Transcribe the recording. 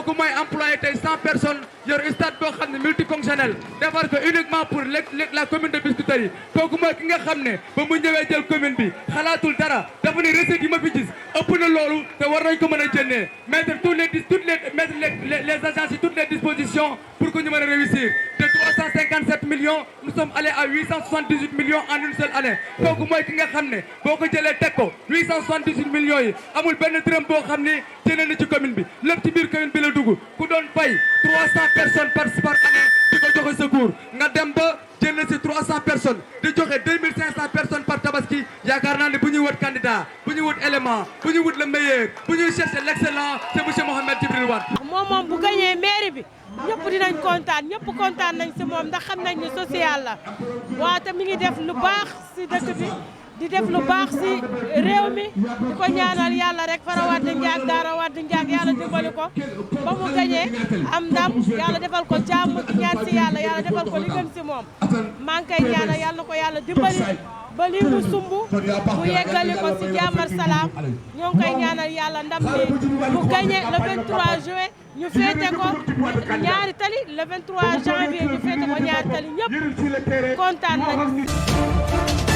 kooku mooy employé tey 100 personnes yor stade boo xam ne multifonctionnel defar ko uniquement pour la commune de Biscuiterie kooku mooy ki nga xam ne ba mu ñëwee jël commune bi xalaatul dara dafa ne recette yi ma fi gis ëpp na loolu te war nañ ko mën a jëndee mettre mettre les agences yi toutes les dispositions pour que ñu mën a réussir de 357 millions nous sommes allés à 878 millions en une seule année kooku mooy ki nga xam ne boo ko jëlee teg ko 878 millions yi amul benn dërëm boo xam ne jëlee na ci commune bi lépp ci biir commune bi la dugg ku doon fay 300 personnes par année di ko joxe secours nga dem ba jël na si 300 personnes di joxe 2500 personnes par tabaski yaakaar naa ne bu ñuy wut candidat bu ñuy wut élément bu ñuy wut le meilleur bu ñuy chercher l'excellent c'est monsieur Mohamed Djibril Wade. moom bu gagné mairie bi ñëpp dinañ kontaan ñëpp kontaan nañ si moom ndax xam nañ ni social la waaw te mi ngi def lu baax si dëkk bi di def lu baax si réew mi di ko ñaanal yàlla rek Fara Wade Ndiack Daara Wade Ndiack yàlla dimbali ko ba mu gagné am ndam yàlla defal ko jàmm ñaan si yàlla defal ko li gën si moom maa ngi koy ñaanal yàlla na ko yàlla dimbali ba li mu sumb mu yeggali ko si jàmm ak salaam ñoo ngi koy ñaanal yàlla ndam li mu gagné le 23 juin ñu féete ko ñaari tali le 23 janvier ñu féete ko ñaari tali ñëpp kontaan nañu